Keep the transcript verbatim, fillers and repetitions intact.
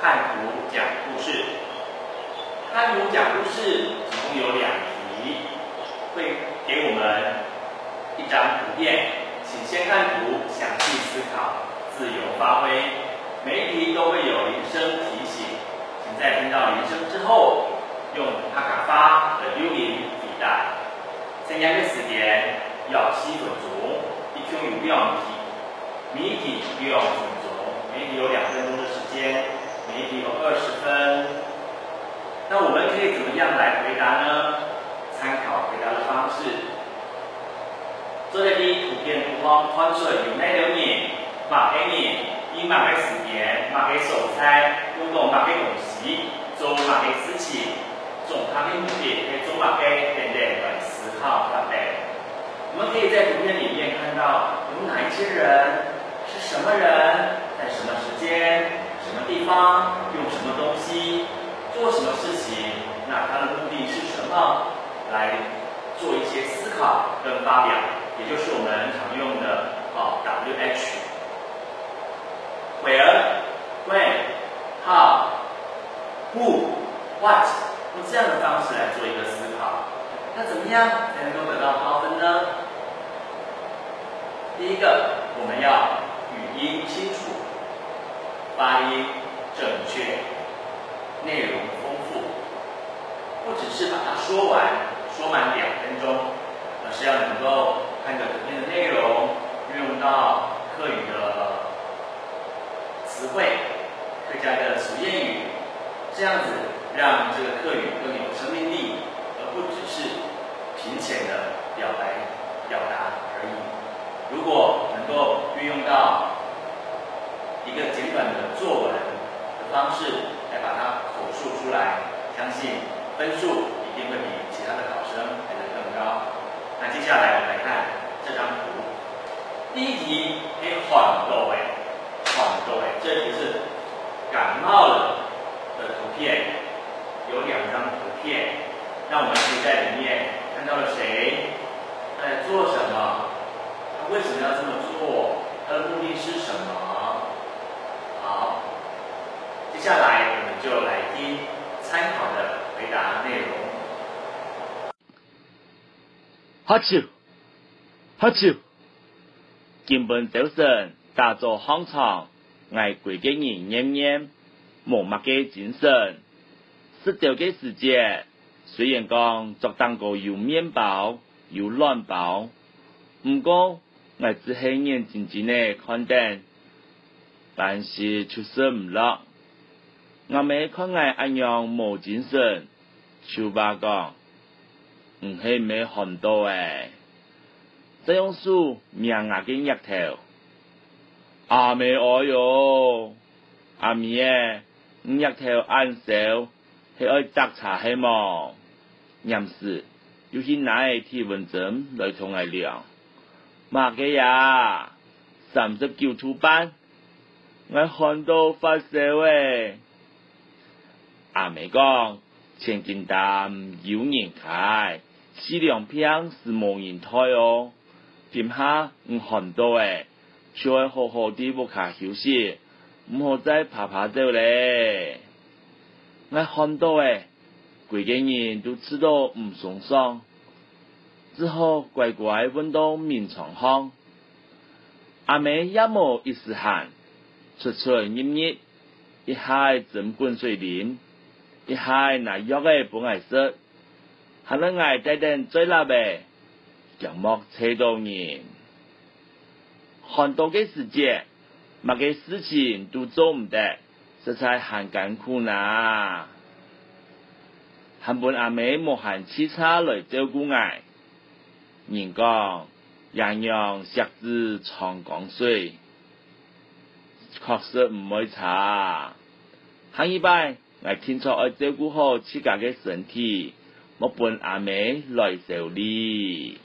看图讲故事。看图讲故事总共有两题，会给我们一张图片，请先看图，详细思考，自由发挥。每一题都会有铃声提醒，请在听到铃声之后，用客家話个語音回答。 測驗个時間約四分鐘，一共有兩題，每題兩分鐘，每題有兩分鐘的時間，每題有二十分。那我们可以怎么样来回答呢？参考回答的方式，做得在圖片图項看出有哪个人，麼个人，以麼个時間，麼个所在，用到麼个東西，做麼个事情。 總下个目的係做麼个等等來思考發展。我们可以在图片里面看到有哪一些人，是什么人，在什么时间、什么地方，用什么东西，做什么事情，那他的目的是什么，来做一些思考跟发表，也就是我们常用的哦W H。 Where, when, how, who, what，用这样的方式来做一个思考。那怎么样才能够得到高分呢？第一个，我们要语音清楚，发音正确，内容丰富。不只是把它说完，说满两分钟，而是要能够看着里面的内容，运用到客语的 词汇、客家的俗谚语，这样子让这个客语更有生命力，而不只是浅显的表白表达而已。如果能够运用到一个简短的作文的方式来把它口述出来，相信分数一定会比其他的考生来得更高。那接下来我们来看这张图。 第一题係寒著个，寒著个，这题是感冒了的图片，有两张图片，那我们可以在里面看到了谁，他在做什么，他为什么要这么做，他的目的是什么？好，接下来我们就来听参考的回答内容。 哈啾，哈啾！今晡朝晨打早䟘床，𠊎歸個人恅恅，無麼个精神。食朝个時節，雖然講桌頂高有麵包、有卵包，毋過𠊎只係眼精精仔看等，飯食就食毋落。吾姆看𠊎恁樣無精神， 就話講：「你係毋係寒著欸？」再用手摸吾个額頭。「阿姆哀喲！阿姆欸，你額頭恁燒，係愛摘痧係無？」黏時又去拿仔體溫針來同𠊎量。「麼个呀？三十九度半！」 𠊎寒著發燒欸！阿姆講：「千金擔有人㧡，四兩病斯無人代哦。今下你寒著欸，就愛好好在屋下休息，毋好再爬爬走咧。」𠊎寒著欸，歸個人都試著毋鬆爽，只好乖乖搵到眠床項。 阿姆也無一時閒，出出入入，一下仔斟滾水啉，一下仔拿藥仔分𠊎食，還愛𠊎戴等嘴lap仔，驚莫瘵著人。寒著个時節，麼个事情都做毋得，實在還艱苦哪！還分阿姆無閒洎杈來照顧𠊎。 人講：「爺娘惜子長江水」，確實毋會差。下二擺，𠊎定著愛照顧好自家个身體，莫分阿姆來愁慮。